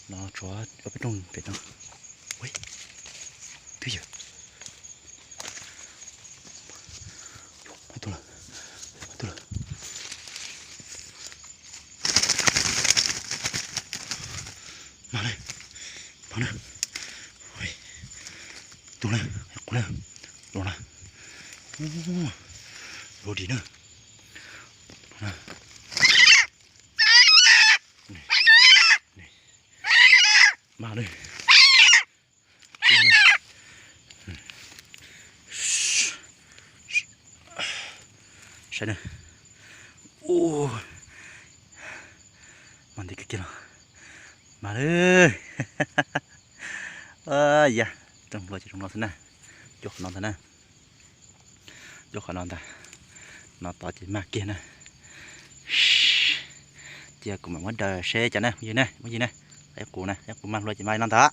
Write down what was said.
No tshuav ob peb rooj pem no. Ui, twb yog. Tus lawm, tus lawm. Mas na, mas na. Tus na, qus na, los na. Los dim na. Mas na. Saib na. Ua, mas nti kiag kiag los. Mas na. Yog, rooj hlua ces rooj no xwb na. Cuaj qhov no ntag na. Cuaj qhov no ntag. No tod ces mag kiag na. Cia kuv mam muab daws seb cas na, phooj ywg na, phooj ywg na. Saib qus na, saib qus mag hlua ces mag li no ntag.